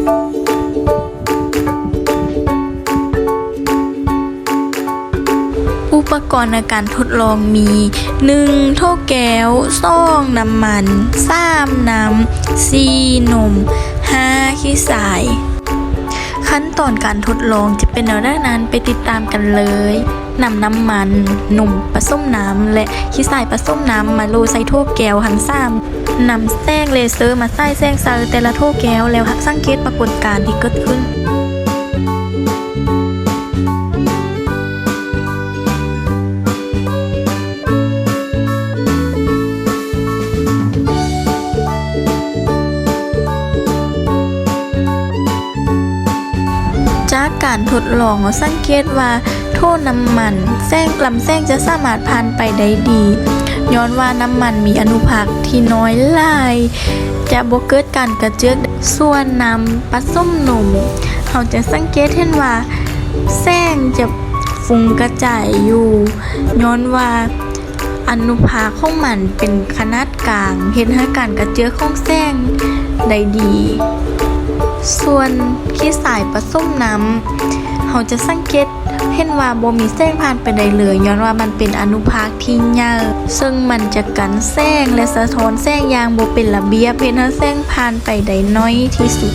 ອຸປະກອນໃນການທົດລອງມີ ໜຶ່ງ ໂຖແກ້ວ, ສອງ ນ້ຳມັນ, ສາມ ນ້ຳ, ສີ່ ນົມ, ຫ້າ ຂີ້ຊາຍ. ຂັ້ນຕອນການທົດລອງຈະເປັນແນວໃດນັ້ນ ໄປຕິດຕາມກັນເລີຍ. ນຳນ້ຳມັນ, ນົມປະສົມນ້ຳ ແລະ ຂີ້ຊາຍປະສົມນ້ຳມາໂລໃສ່ໂຖແກ້ວທັງສາມ. ນຳແສງເລເຊີມາສາຍແສງໃສ່ແຕ່ລະໂຖແກ້ວ ແລ້ວສັງເກດປາກົດການທີ່ເກີດຂຶ້ນ. ຈາກການທົດລອງ ເຮົາສັງເກດວ່າໂຖນ້ຳມັນແສງ, ລຳແສງຈະສາມາດຜ່ານໄປໄດ້ດີ ຍ້ອນວ່ານ້ຳມັນມີອະນຸພາກທີ່ນ້ອຍຫຼາຍ ຈະບໍ່ເກີດການກະເຈື່ອນ. ສ່ວນນ້ຳປະສົມນົມ ເຮົາຈະສັງເກດເຫັນວ່າແສງຈະຟຸ້ງກະຈາຍຢູ່ ຍ້ອນວ່າ ອະນຸພາກຂອງມັນເປັນຂະໜາດກາງ ເຮັດໃຫ້ການກະເຈື່ອນຂອງແສງໄດ້ດີ. ສ່ວນຂີ້ຊາຍປະສົມນ້ຳ ເຮົາຈະສັງເກດເຫັນວ່າບໍ່ມີແສງຜ່ານໄປໄດ້ເລີຍ ຍ້ອນວ່າມັນເປັນອະນຸພາກທີ່ໃຫຍ່ ເຊິ່ງມັນຈະກັນແສງ ແລະ ສະທ້ອນແສງຢ່າງບໍ່ເປັນລະບຽບ ເຮັດໃຫ້ແສງຜ່ານໄປໄດ້ໜ້ອຍທີ່ສຸດ.